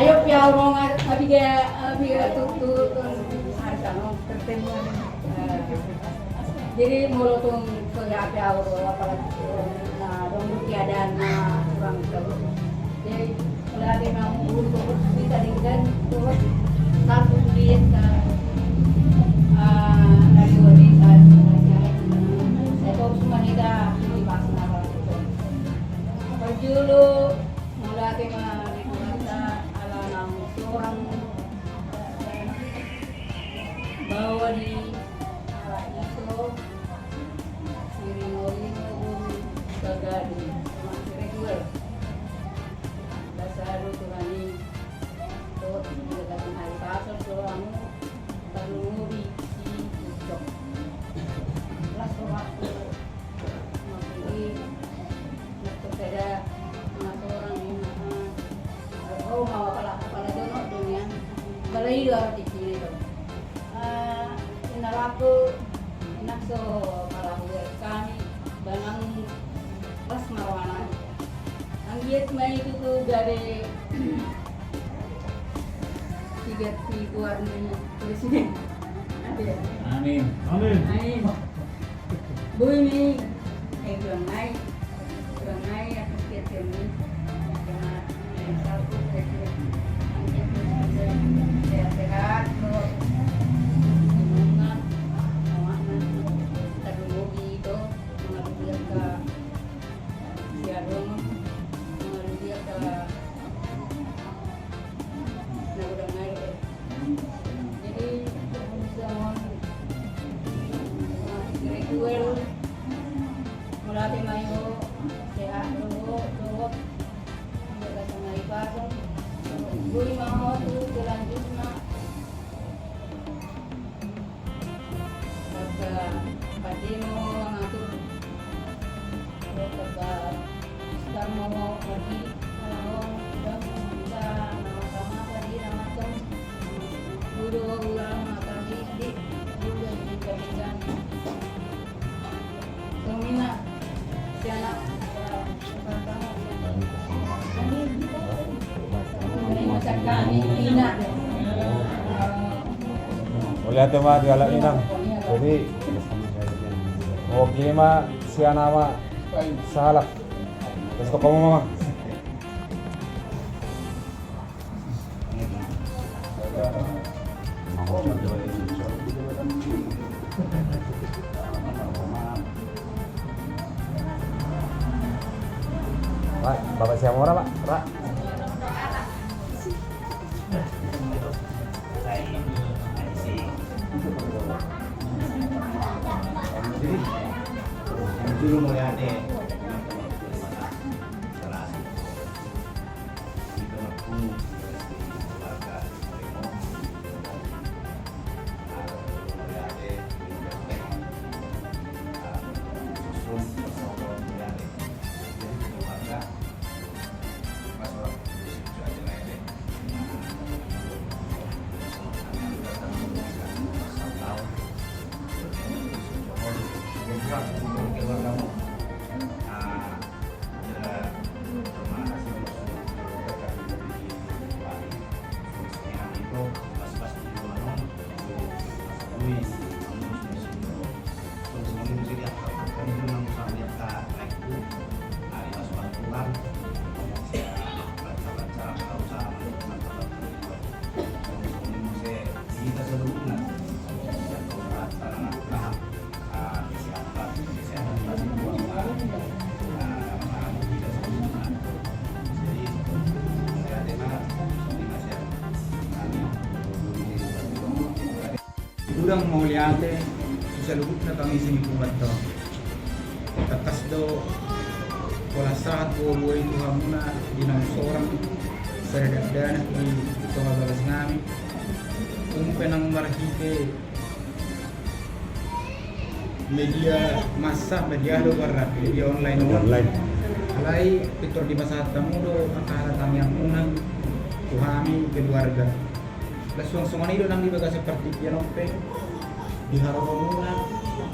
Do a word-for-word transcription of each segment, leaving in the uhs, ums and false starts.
Ayo, piau, mau ngabiga, ngabiga tu, tu, tu, harga, no, pertemuan. Jadi, molo tung so hea pe au do, apalagi na dong do tiada na urang tahu. Jadi, molo ate na mungkin tu kita dengan tu satu dia ta, ah, dari wali ta, saya tahu semua kita di pas na. Parjolo, molo ate ma di kita ala na sorang baoa di ala ito. Siringoringo bulu bagadi, sirek dua. Basa do Tuhan i, dohot di bagasan ari pasal do hamu tarlumobi si Ucok. Las do waktu mangkiri, waktu peda, ngasorang, ngasorang. Oh, mau apalah, apalah dono dunian. Balai do arti kini do. Ah, inalaku, inak so malahu kami, banang pas marwana. Anggiat ma i tutu gabe tiga tiga warna presiden. Ada. Amin. Amin. Amin. Boi ni, eh, tulang nai, tulang nai, aku kira kira ni, kena, eh, satu, eh, kira, sehat-sehat, lo, semangat, semangat, terlebih itu, mengabdi ke, siadong, mengabdi ke, na godang nai, eh. Jadi, songon spiritual, mauliate ma i ho, sehat dohot, dohot, dohot, dohot, dohot, dohot, dohot, dohot, selanjutna. Maka, pade ma ho mangatur. Maka, sekarang ma ho pagi, kalau udah bisa, nama sama tadi, nama tem. Udah ulang, maka di, di, udah di, di, di. Tung ina, si anak, mauliate ma di halak inang. Jadi, oke ma si anak ma sahalak. Terus toko ma, Mama. Pak, Bapak Siamora, Pak. Pak. Godang mauliate tu saluhutna pangisi ni punguanta on. Tangkas do holan sahat boaboa i tu hamuna di naung sorang sada dakdanak di tonga bagas nami. Umpe nang marhite media massa, media do goarna, media online on. Online. Alai pintor dipasahat hamu do angka hata tangiangmuna tu hami keluarga. Laos suang songon i do nang di bagasan partingkian on pe, di haroromuna,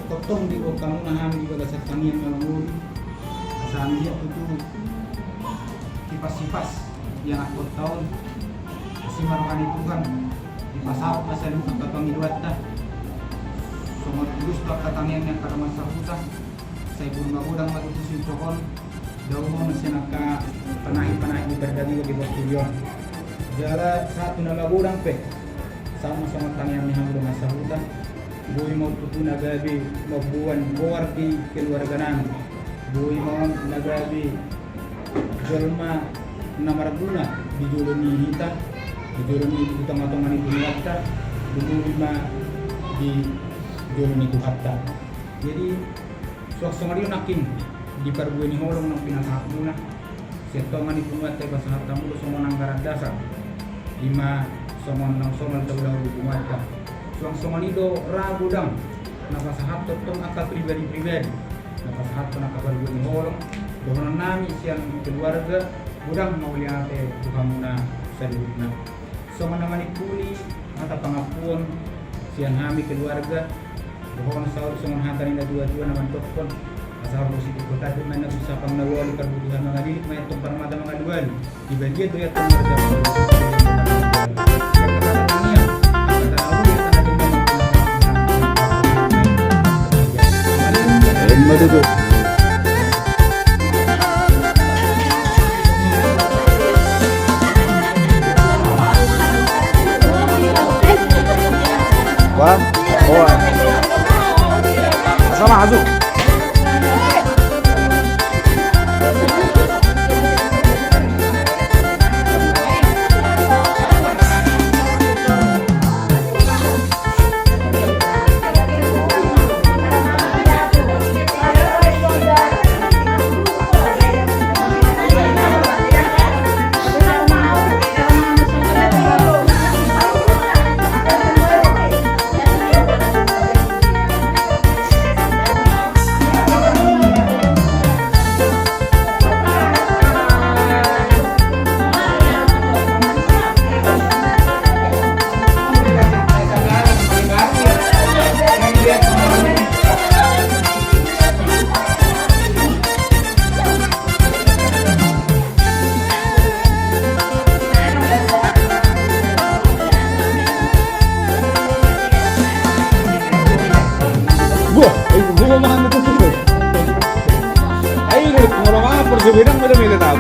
tongtong diboan hamuna hami di bagasan tangiang na mangolu, asa hami ia tutu hipas-hipas ianakhonta on. Asi ma roha ni Tuhan, dipasaut ma saluhut angka pangidoanta. Songon tulus do angka tangiang ni angka dongan sahuta, sai boan magodang ma tutu sintong on daumon sian angka panahi-panahi ni pardaging di portibi on. Jala sahat tu na magodang pe, saut ma songon tangiang ni hamu dongan sahuta, boi ma on tutu na gabe mamboan goar di keluarga nami. Boi ma on na gabe jolma na marguna di jolo ni hita, di jolo ni, di tonga-tonga ni punguanta, lumobi ma di jolo ni Tuhanta. Jadi suang songon i do nangkin di parbue ni holong naung pinasahatmuna. Sian tonga ni punguanta i pasahat hamu do songon anggaran dasar, i ma songon naung somal taulahon di punguanta. Suang songon i do ra godang na pasahathon tong angka pribadi-pribadi, na pasahathon angka parbue ni holong. Dohonon nami sian keluarga, godang mauliate tu hamuna saluhutna. Songon na manimpuli hata pangampuon sian hami keluarga, dohonon saut songon hata ni na tua-tua na mandokkon: Asa horbo sitio tanduk ma inna tu sapang na ualu, parbutuhan mangalilik ma inna tu parmata mangalualu. Di bagian do ia tong marjabu. Emma tutu. Wah, wah. Sama asu. Wah, eh, gua mau makan itu tuh. Ayo, kalau makan pergi bedang, beda-beda tahu.